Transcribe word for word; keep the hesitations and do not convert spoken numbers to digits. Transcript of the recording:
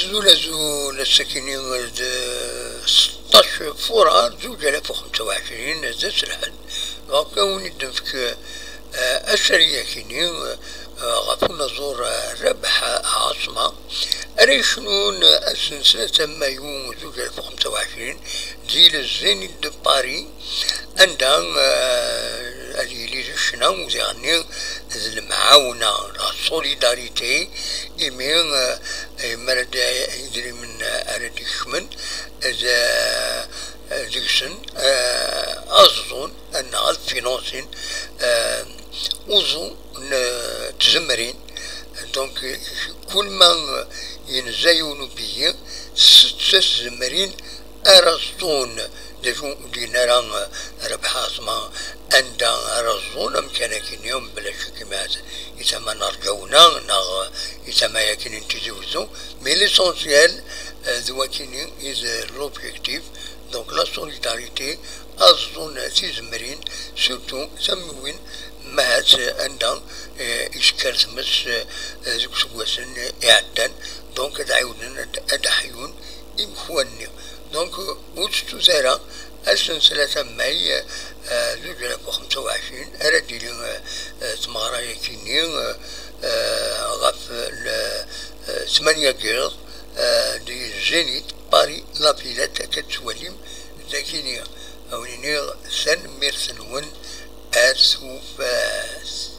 Azul, azul, ass-akini d seṭṭac furar zuǧ alaf u xemsa u ɛecrin, d ass n lḥedd. Donc, ad wen-id-nefk, eh, asari-akini, eh, ɣef unaẓur, eh, Rabeḥ Ɛaṣma, ara yecnun ass n tlata mayu zuǧ alaf u xemsa u ɛecrin di le Zénith de Paris, anda, eh, ad yili d ccna udiɣ-nni d lemɛawna, la solidarité, imi, eh, mi ara d idrimen ara d-ikecmen d, eh, deg-sen, eh, ad ẓẓun neɣ ad finansin, eh, uẓu n tzemrin. Donc, kul ma yenza yiwen ubiyi, setta tzemrin ara ẓḍun. D acu ur d-yenna ara, eh, Rabeḥ Ɛaṣma anda ara ẓḍun amkan-agi-nni, mebla ccek, ma i tama n Rǧawna neɣ i tama-agi n Tizi Wezzu, mais l'essentiel, eh, d wakini i d l'objectif. Donc, la solidarité, ad ẓḍun tizemrin, surtout tamiwin, mahat anda, eh, icekker tmes, eh, deg useggasen iɛeddan. Donc, ad ɛiwden ad, ad ḥyun imekwan-nni. Donc, ur tettut ara ass n tlata may, eh, zuǧ alaf u xemsa u ɛecrin, ara d-tili, eh, eh, tmeɣra-yagi-nni, eh, eh, ɣef le, eh, tmanya n yiḍ, eh, di Zénith Paris La Villette, akka tettwalim dagini. Ad wen-iniɣ tanemmirt-nwen, ar tufat.